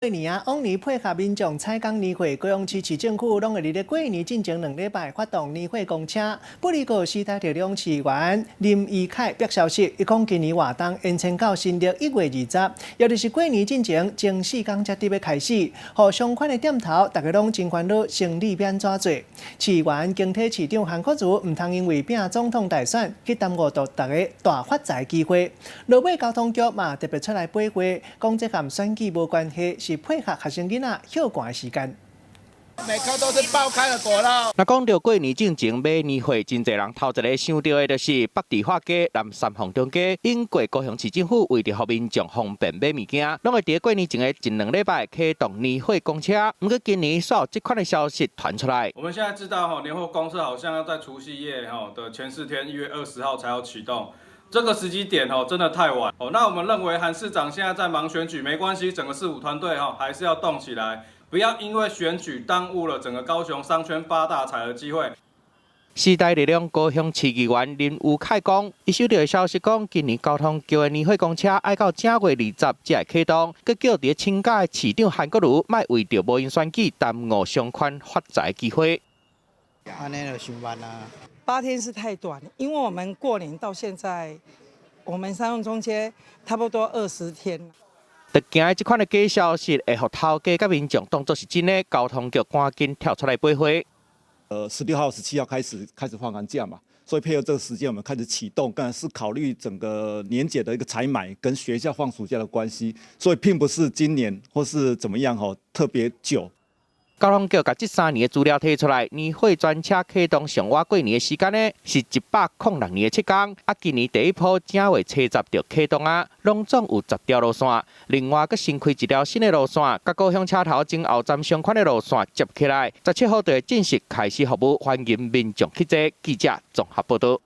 過年啊，往年配合民眾採購年貨，高雄市市政府攏會佇咧過年進前2禮拜發動年貨公車。不過，時代力量市議員林宜凱爆消息，伊講今年活動延伸到新曆1月20，也就是過年進前前4工才得欲開始。予相關的店頭，逐家攏真煩惱，生意欲按怎做？市議員堅提市長韓國瑜毋通因為拼總統大選去耽誤著逐家大發財機會。落尾交通局嘛特別出來回話，講這和選舉無關係，是配合學生囡仔歇寒的時間。每顆都是爆開的果肉。若講著過年進前買年貨，真濟人頭一个想著的就是北迪化街、南三鳳中街。經過高雄市政府為著予民眾方便買物件，攏會佇過年前的一兩禮拜啟動年貨公車。毋過今年煞有這款的消息傳出來。我們現在知道吼，年貨公車好像要在除夕夜吼的前4天，1月20號才要啟動。這個時機點哦，真的太晚哦。那我們認為韓市長現在在忙選舉，沒關係，整個市府團隊哈還是要動起來，不要因為選舉耽誤了整個高雄商圈發大財的機會。時代力量高雄市議員林宜凱講，伊收著的消息講，今年交通局的年貨公車愛到正月20才會啟動，閣叫佇咧請假的市長韓國瑜，莫為著無閒選舉耽誤商圈發財機會。按呢就傷慢啊。8天是太短，因為我們過年到現在，我們三鳳中街差不多20天。著驚這款的假消息會予頭家佮民眾當作是真的，交通局趕緊跳出來回話。16號、17號開始放寒假嘛，所以配合這個時間，我們開始啟動。當然是考慮整個年節的一個採買跟學校放暑假的關係，所以並不是今年或是怎麼樣吼特別久。交通局共這3年的資料提出來，年貨專車啟動上晚過年的時間呢，是106年的7工。啊，今年第一波正月初十就啟動啊，攏總有10條路線。另外，閣新開一條新的路線，佮高雄車頭前後站相款的路線接起來，17號就會正式開始服務，歡迎民眾去坐。記者綜合報導。